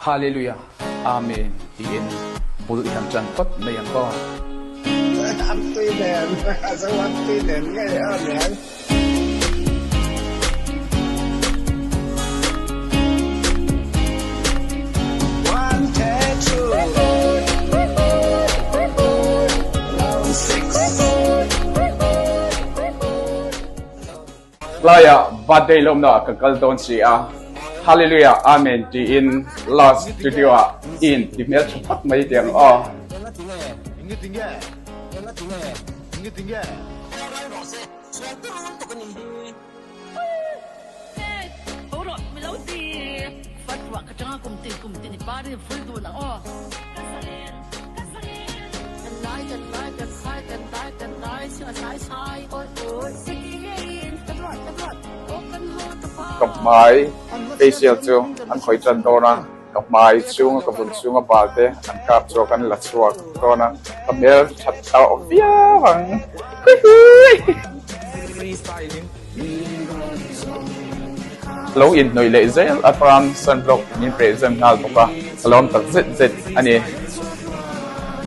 Hallelujah Amen tiin bul i han ṭan phawt mai ang aw. An tui nen, a zo an tui nen ngei a niang. Tlaiah birthday lawmna ka kal dawn si a, Hallelujah Amen tiin last studio ah i in ti hmel tha phawt mai teh ang aw. Ka hmai facial chu an khawih tan dawn a, ka hmai chhunga ka vun chhunga bal te an kap chhuak an la chhuak dawn a, ka hmel that tawh viau ang. Lo inhnawih leh zel atan sunblock min present nghal bawk a, ka lawm tak zet zet a ni.